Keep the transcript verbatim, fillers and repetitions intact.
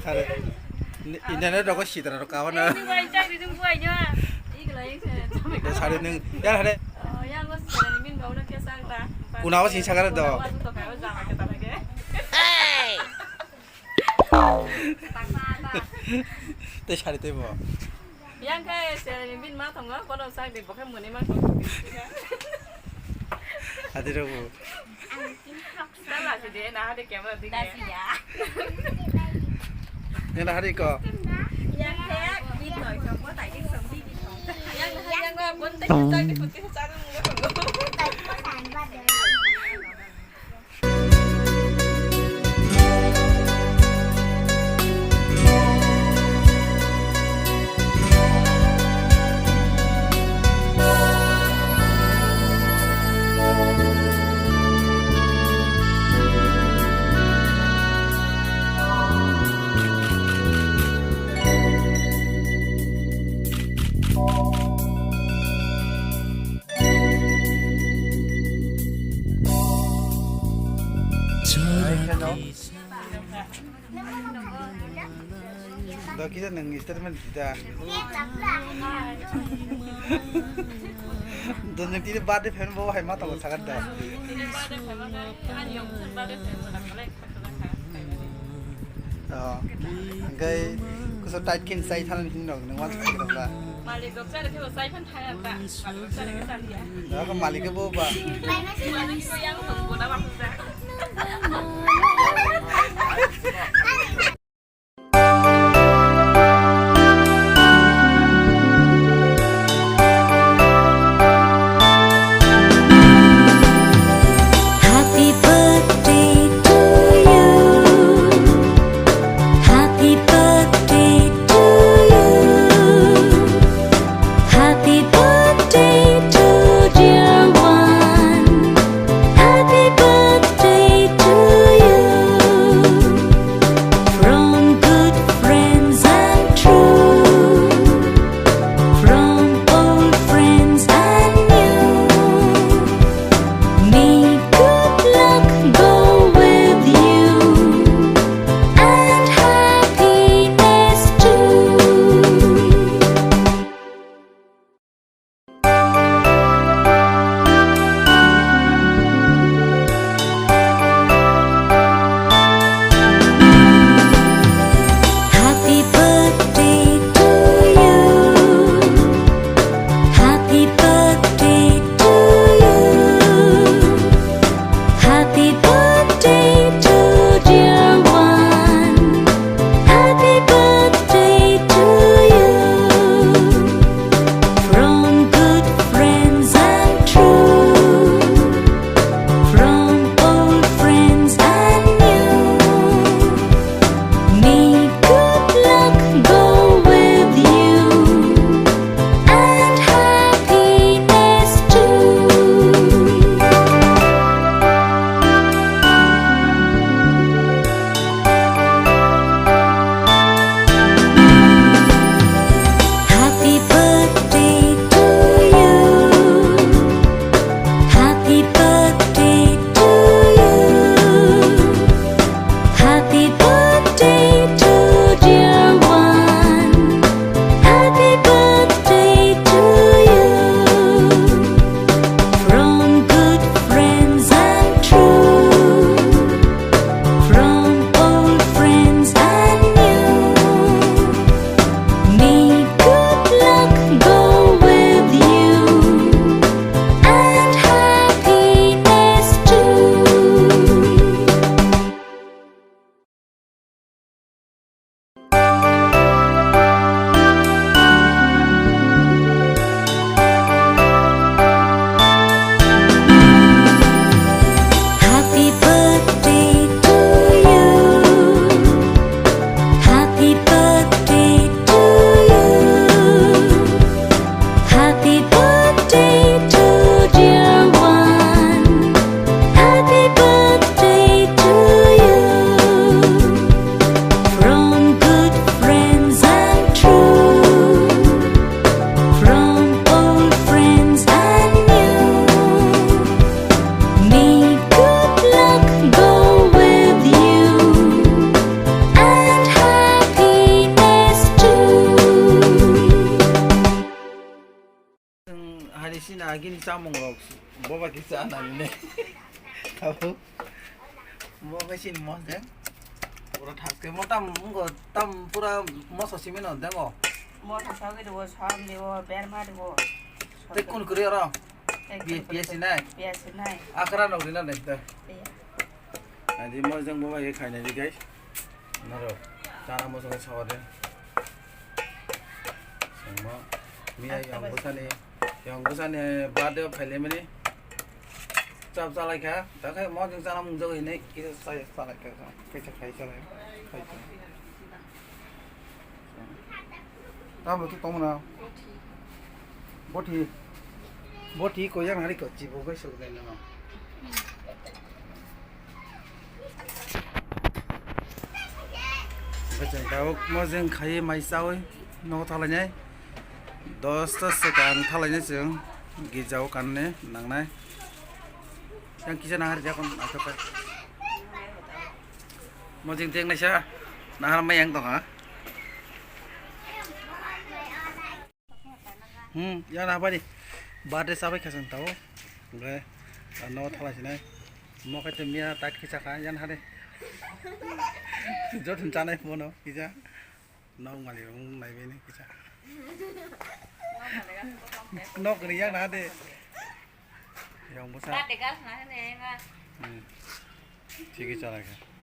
Sare, ni-, internet rok sitra rok kawan na. Ini buai chak di buai nyo. Ini kalau yang saya. Sare nung, ya, hare. Oh, yang gua sih min bau na kya sakta. Kuna wa sing sakara do. Kuna wa tu kayo jama kita lagi. Te sari te bo. Yang kai sari bin ma tongo, kono sak di bo kai muni ma tongo. Adi ro bo. Dala si de na hade camera di. Dasi ya. Nena hari ko. Yang kai bin noi tongo, tai di song di di tongo. Yang yang ko bon te sak di putih sak di tongo. Do kisa nang statement di da. Do nang tini birthday fan bo hai ma tongo sagat da. Oh, hingke kuso tight khin sai than hin rok nang wan thang rok la. Malik rok chari khe bo sai phan thaya ta. Malik rok chari khe chali ya. Da ko malik ke bo ba. Malik ko yang thong ko na ba. Happy birthday to you. Happy birthday to you. Happy birthday to dear one. Happy birthday to you. Samung rok boba kisa nani ne. Abo. Boba sin mo de. Pura thas ke mo tam ngo tam pura moso simi no dengo. Mo thasa ke do sam de o berma de o. Te kun kuri oro. Te kun kuri. Pi-, piasi nai. Piasi nai. Akra no rina ne te. Iya. Adi mo jang boba ye khai nai di guys. Naro. Chana mo song sawa de. Sangma. Miya yang bwsani, yang bwsani birthday o phailaimani. Chap chalai kha, ta khe mo jwng chana mung jagwi hinwi kisa chai chalai kha, kaisa khai chalai, khai chalai. Tamo tu tongmana. Boti. Boti ko yang hari ko chibo bai sok dai nama. Bachang tawk mo jeng khai mai sawi no thalai nai. Dosta swkang thalai nai chwng girjao kanne nangnai. Yang kisa nahar jakon achokai. Mo jeng teng naisa nahar mai yang tong ha. Hmm, yang na bari. Birthday sabai khasan tao. Oke. Ano thalai sinai. Mo khaite miya tat kisa kha yang hade. Jotun chanai mono kisa. Nok mali rong nai bini kisa. Nok ni yang na de. Yang busa. Birthday girl na ne ma. Hmm. Chigi chalai kha.